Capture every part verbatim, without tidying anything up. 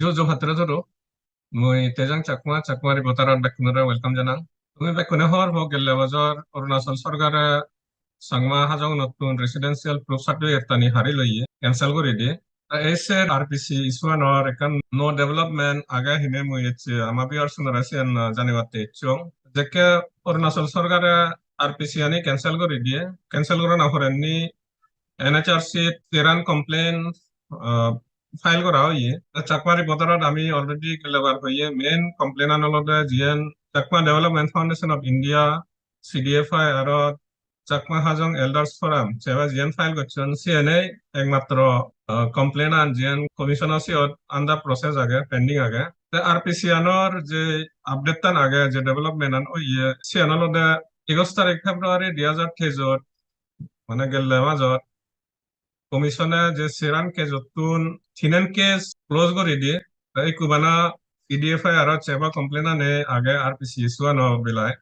Ju ju phatro turu. Mui Tejang Chakma, Chakma Reporter-ot bekkunore welcome janang. Tumi bekkune hobor po, gelle bojor Arunachal sorkare Changma Hajongunottun residential proof certificate-tani hari loye, cancel guri diye. Ta ei ser R P C issue-anor ekkan nuo development age hine mui ecche ama viewers-unore siyan, ah, janibatte ecchong. Jekke Arunachal sorkare R P C-ani cancel guri diye, cancel gorana porenni N H R C-t seran complaint, ah, file gora oye. Ta Chakma Reporter-ot ami already gelle bar hoye, main complaint-an olode jiyen Chakma Development Foundation of India, C D F I aro Chakma Hajong Elders Forum, seba jiyen file gocchon, siyenei ekmatro, ah, complaint-an jiyen commission-o siyot under process age, pending age. Te R P C-anor je update-an age, je development-an oye, siyen olode egoj tarik February dui hajar teijot, mane gelle majot, commission-e je seran case-ottun tinen case close guri diye. Te ikku bana C D F I aro seba complaint-ani age R P C issue-ano belai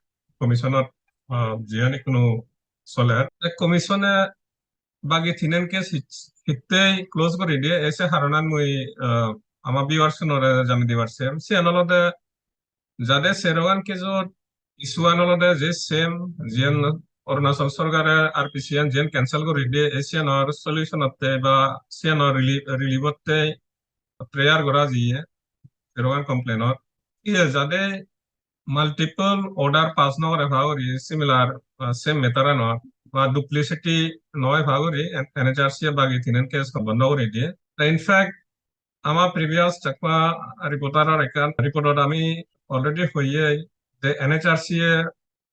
commission-ot, ah, jiyan ikkunu soler. Te commission-e bagi tinen case hit-, hittei close guri diye, ei se haronan mui, ah, ama viewers-unore jani dibar sem. Siyan olode jade serogan case-ot issue-an olode je same, jiyan Arunachal sorkare R P C-an jiyan cancel guri diye, ei siyanor solution-otte ba siyanor relief, relief-otte prayer gora jiye, serogan complaint-or. Iye jade multiple order pass no gore pa guri similar, ah, same matter-anor ba duplicity no oi pa guri N-, N H R C-e bagi tinen case bondo guri diye. Ta in fact, ama previous Chakma Reporter-or ekkan report-ot ami already hoyei je N H R C-e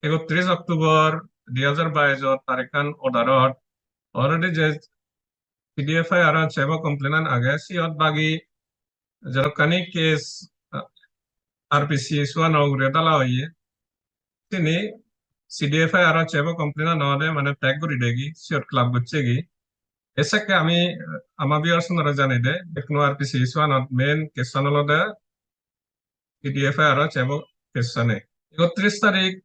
ekotris October dui hajar baijot tar ekkan order-ot already je C D F I aro seba complaint-an age, siyot bagi jedokkani case, ah, R P C issue-ano ugure dala oye, sini C D F I aro seba complaint-an ode mane pack guri degi, siyot club gocchegi. Ei sekke ami, ah, ama viewers-unore jani de, ekno R P C issue-anot main case-an olode C D F I aro seba case-ani. Ekotris tarik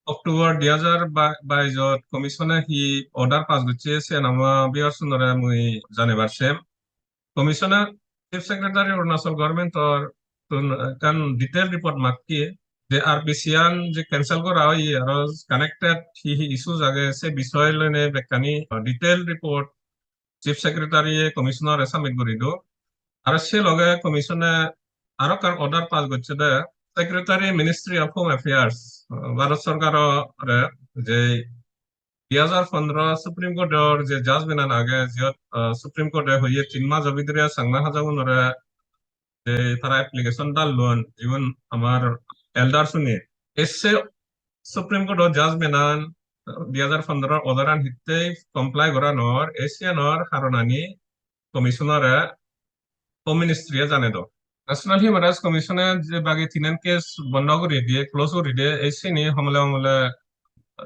October dui hajar baijot commission-e hi order pass gocche, siyan ama viewers-unore mui janibar sem. Commission-e Chief Secretary Arunachal Government-or tun ekkan detail report makke je R P C-an je cancel gora oye aro connected hi hi issues age se bisoy loinei bekkani detail report Chief Secretary-e commissioner-e submit guri do. Aro se loge commission-e aro ekkan order pass gocche de Secretary, Ministry of Home Affairs, ah, Bharat sorkar-ore, je dui hajar pondro Supreme Court-or je judgment-an age, jiyot, ah, Supreme Court-e hoye tin majo bidire Changma Hajongunore je tara application dallon, jigun amar elders-une. Esse Supreme Court-o judgment-an, dui hajar pondro order-an hittei comply gora nw or, ei siyanor haronani commissioner-e Home Ministry-e jane do. National Human Rights Commission-e je bagi tinen case bondo guri diye, close guri diye, ei sini homole homole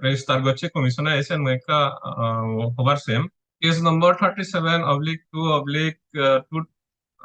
register gocche commission-e, ei sen mui ekka, ah, hobar sem. Case number thirty-seven oblique two oblique, ah, two,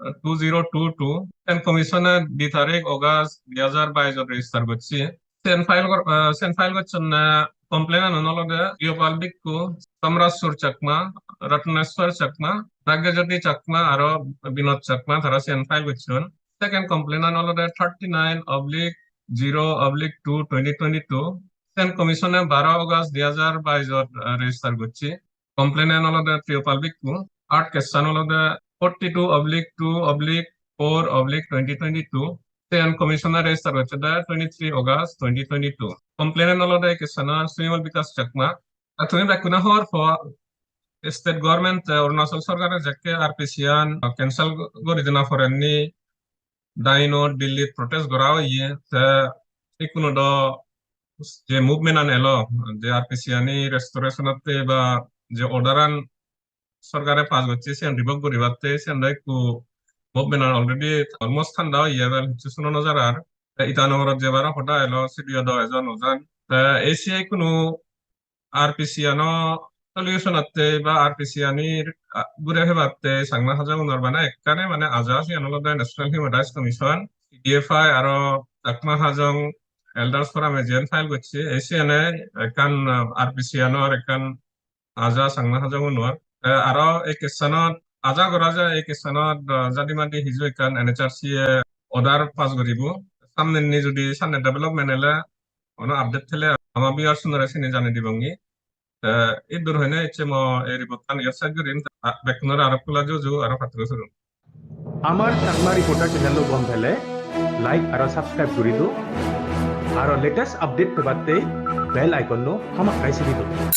ah, two zero two two. Sen commission-e di tarik August dui hajar baijot register gocche. Sen file gor-, ah, sen file gocchonne complainant-un olode Priyopal Bhikkhu, Samraj Sur Chakma, Ratneswar Chakma, Bhagyajyoti Chakma aro Binod Chakma, tara sen file gocchon. Second complainant olode thirty-nine oblique zero oblique two twenty twenty-two. Sen commission-e baro August dui hajar baijot, ah, register gocche. Complainant olode Priyopal Bhikkhu, art case-an olode forty-two oblique two oblique four oblique twenty twenty-two. Sen commission-e register gocche de twenty-three August twenty twenty-two. Complainant olode case-an Subimal Bikash Chakma. Ar tumi bekkune hobor po, state government, eh, Arunachal sorkare jekke R P C-an cancel gori dena porenni Daino Delhi protest gora oye, te ikkunu do je movement-an elo, je R P C-ani restoration-otte ba je order-an sorkare pass gocche, siyan revoke guribatte, siyan do ekku movement-an already almost thanda oye, ebel hissu suno no jar ar. Te Itanagarot jebaro hoda elo, sidiyo do ejo no jan. Te ei siye ikkunu R P C-ano solution-otte ba R P C-ani, ah, gure hebatte Changma Hajongunor bana ekkane mane aja, siyan olode National Human Rights Commission, C D F I aro Chakma Hajong Elders Forum-e jiyen file gocche, ei siyane ekkan, ah, R P C-anor ekkan aja Changma Hajongunor. Te aro ei case-anot Aja gora jai ei case-anot, ah, jadi madi hiju ekkan N H R C-e order pass guribo. Samnendi judi sanne development ele hono update thele ama viewer-sunore sini jani dibongi. Te iddur hoine ecche mo ei report-an iyot sej gurim. Ah, bekkunore aro pula juju, aro patturu surun. Amar Changma Reporter channel-o gom pele like aro subscribe guri do. Aro latest update pebatte bell icon-o hamakkai sibi do.